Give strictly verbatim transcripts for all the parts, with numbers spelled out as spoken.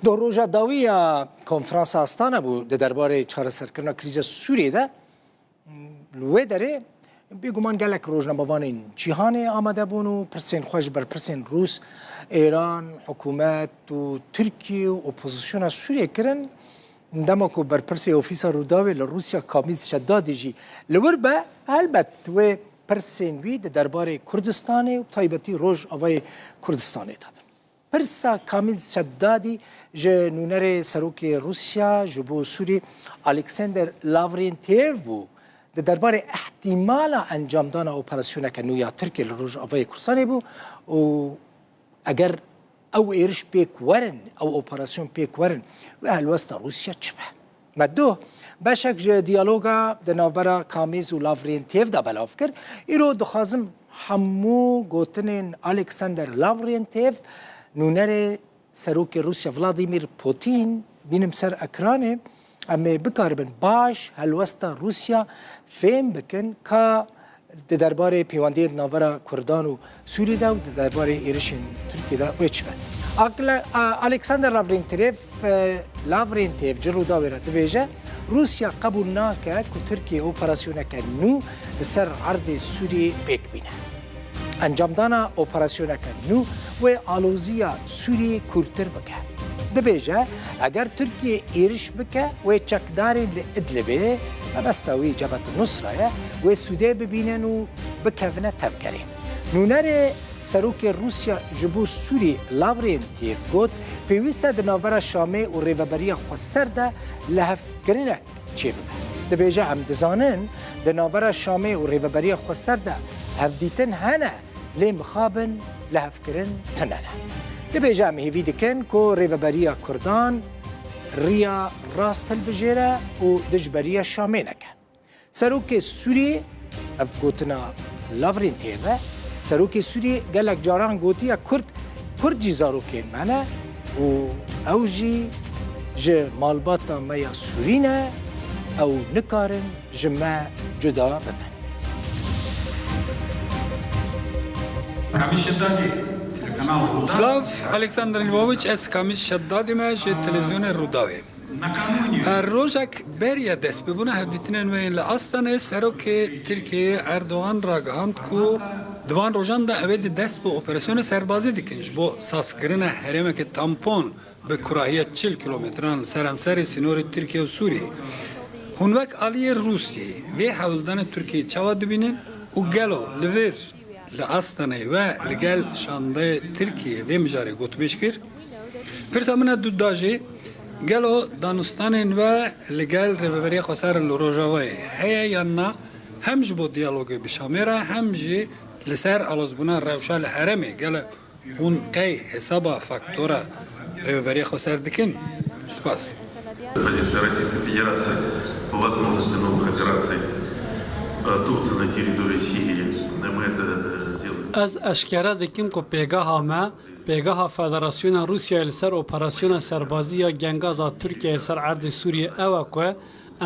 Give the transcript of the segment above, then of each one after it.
Doh roja dawî ya konferansa Astana bû di derbarê çareserkirina krîza Sûriyê de. Li wê derê bêguman gelek rojnamevanên cîhanê amade bûn û pirsên xwe ji berpirsên Rûs, Êran, hikûmet û Tirkiye û opozisyona Sûriyê kirin. Dema ku berpirsê Ofîsa Rûdawê li Rûsya Kamîl Şedadî jî li wir be, helbet wê pirsên wî di derbarê Kurdistanê û bi taybetî Rojavayê Kurdistanê de bin. Pirsa Kamîl Şedadî ji nûnerê serokê Rûsya ji bo Sûrî Alexander Lavrentiev bû. Di derbarê ihtimala encamdana operasyoneke nû ya Tirkiyê li Rojavayê Kurdistanê bû û eger ew êriş pêk werin, ew operasyon pêk werin, wê helwesta Rûsya çi be? Me doh beşek ji diyaloga di navbera Kamîz û Lavrentiev de belav kir. Îro dixwazim hemû gotinên Alexander Lavrentiev, nûnerê serokê Rûsya Vladimir Putin, bînim ser ekranê, em ê bikaribin baş helwesta Rûsya fêm bikin ka di derbarê pêwendiyên navbera Kurdan û Sûrî de û di derbarê êrişên Tirkiyê de wê çi be. Akle-, a-, Alexander Lavrentiev, e, Lavrentiev ji Rûdawê re dibêje, Rûsya qebûl nake ku Tirkiye operasyoneke nû li ser erdê Sûriyê pêk bîne. Encamdana operasyoneke nû wê aloziya Sûriyê kûrtir bike. Dibêje, eger Tirkiye êriş bike, wê çekdarên li Idlibê, mebesta wî Cebhet Nusra ye, wê sûdê bibînin û bikevine tevgerê. Nûnerê serokê Rûsya ji bo Sûrî Lavrentiev got, pêwîst e di navbera Şamê û Rêveberiya Xweser de lihevkirinek çêbibe. Dibêje, em dizanin di navbera Şamê û Rêveberiya Xweser de hevdîtin hene, lê mixabin lihevkirin tune ne. Dibêje, em hêvî dikin ku Rêveberiya Kurdan riya rast hilbijêre û dijberiya Şamê neke. Serokê Sûriyê, ev gotina Lavrentiev e, serokê Sûriyê gelek caran gotiye, Kurd, Kurd jî zarokên me ne û ew jî ji malbata me ya Sûrî ne, ew nikarin ji me cuda bibin. Kamîl Şedadî, telekanal Rûdaw. Slav, Alexander Lvoviç, ez Kamîl Şedadî me ji televizyonê Rûdawê. E, rojek beriya destpêbûna hevdîtinên me yên li Astanê, serokê Tirkiyeyê Erdogan ragihand ku di van rojan de ew ê di dest bi operasyona serbazî dikin ji bo sazkirina herêmeke tampon bi kurahiya çil kilometran li seranserê sînorê Tirkiye û Sûriyê. Hûn wek aliyê Rûsyayê vê hewldanê Tirkiyeyê çawa dibînin û gelo li vir li Astanê we li gel şandeyê Tirkiyê vê mijarê gotûbêj kir? Pirsa min e duda jî, gelo danûstanên we li gel Rêveberiya Xweser li Rojavayê heye yan na, hem ji bo diyalogê bi Şamê re, hem jî li ser alozbûna rewşa li herêmê, gelo hûn qey hesaba faktora Rêveberiya Xweser dikin? Spas. Позиция Российской Федерации по возможности новых операций, э, Турции на территории Сирии. Мы это, э, делаем. Ez eşkere dikim ku pêgeha me, pêgeha Federasyona Rûsyayê li ser operasyona serbazî ya gengaza Tirkiyeyê li ser erdê Sûriyê ew e ku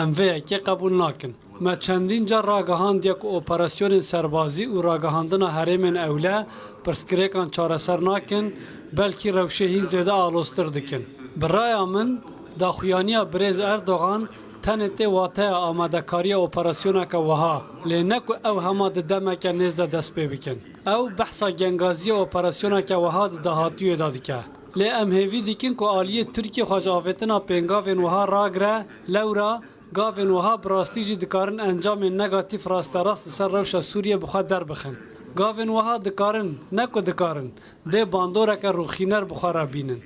em vê yekê qebûl nakin. Me çendîn car ragihandiye ku operasyonên serbazî û ragihandina herêmên ewle pirsgirêkan çareser nakin, belkî rewşê hîn zêde aloztir dikin. Bi raya min, daxuyaniya birêz Erdogan tenê tê wateya amadekariya operasyoneke wiha, lê ne ku ew hema di demeke nêz de dest pê bikin. Ew behsa gengaziya operasyoneke wiha di dahatûyê de dike. Lê em hêvî dikin ku aliyê Tirkiyê xwe ji avêtina pêngavên wiha ragire, lewra gavên wiha bi rastî jî dikarin encamên negatîf rasterast li ser rewşa Sûriyê bi xwe derbixin. Gavên wiha dikarin, ne ku dikarin, dê bandoreke rûxîner bi xwe re bînin.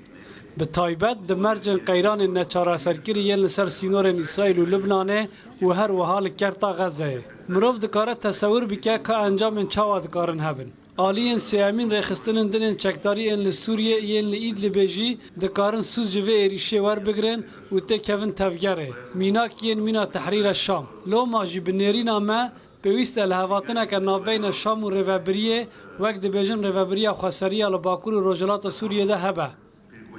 Bi taybet di mercên qeyranên neçareserkirî yên li ser sînorên Îsraîl û Libnanê û her wiha li Kerta Xezeyê. Mirov dikare tesewir bike ka encamên çawa dikarin hebin. Aliyên sêyemîn rêxistinên din ên çekdarî ên li Sûriyê yên li Îdlibê jî dikarin sûz ji vê êrîşê werbigirin û têkevin tevgerê. Mînak yên mîna Tehrîra Şam. Loma jî bi nêrîna me pêwîst e lihevatineke navbeyna Şam û rêvebiriyê, wek dibêjin rêvebiriya xweseriya li Bakur û Rojhilata Sûriyê de hebe.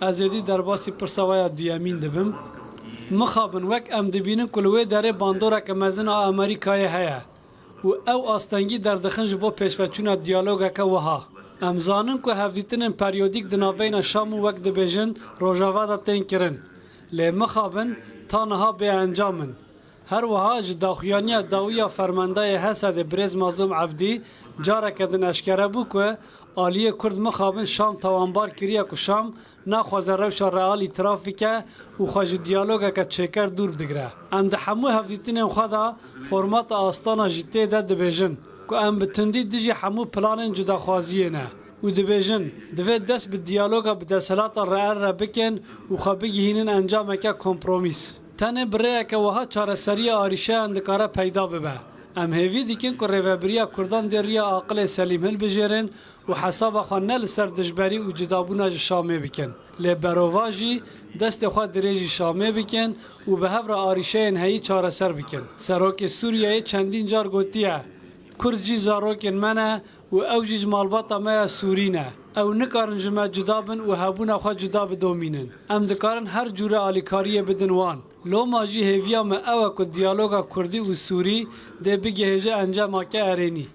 Ez êdî derbasî pirsa we ya duyemîn dibim. Mixabin, wek em dibînin ku li wê derê bandoreke mezin a Amerîkayê heye û ew astengî derdixin ji bo pêşveçûna diyalogeke wiha. Em zanin ku hevdîtinên periyodîk di navbeyna Şam û wek dibêjin Rojava de tên kirin. Lê mixabin ta niha bêencam in. Her wiha ji daxuyaniya dawî ya fermendayê Hesedê birêz Mazlûm Evdî careke din eşkere bû ku aliyê Kurd mixabin Şam tawanbar kiriye ku Şam naxwaze rewşa real îtiraf bike û xwe ji diyalogeke çêker dûr bidigire. Em di hemû hevdîtinên xwe de formata Astana jî tê de dibêjin ku em bi tundî dijî hemû planên cudaxwaziyê ne û dibêjin, divê dest bi diyaloga bi desthilata reel re bikin û xwe bigihînin encameke kompromîs. Tenê bi rêyeke wiha çareseriya arîşeyan dikare peyda bibe. Em hêvî dikin ku rêvebiriya Kurdan dê riya aqilê selîm hilbijêrin û hesaba xwe ne li ser dijberî û cudabûna ji Şamê bikin. Lê berovajî destê xwe dirêjî Şamê bikin û bi hev re arîşeyên heyî çareser bikin. Serokê Sûriyeyê çendîn car gotiye, Kurd jî zarokên me ne û ew jî ji malbata me ya Sûrî ne. Ew nikarin ji me cuda bin û hebûna xwe cuda bidomînin. Em dikarin her cûre alîkariyê bidin wan. Loma jî hêviya me ew e ku diyaloga Kurdî û Sûrî dê bigihêje encamake erênî.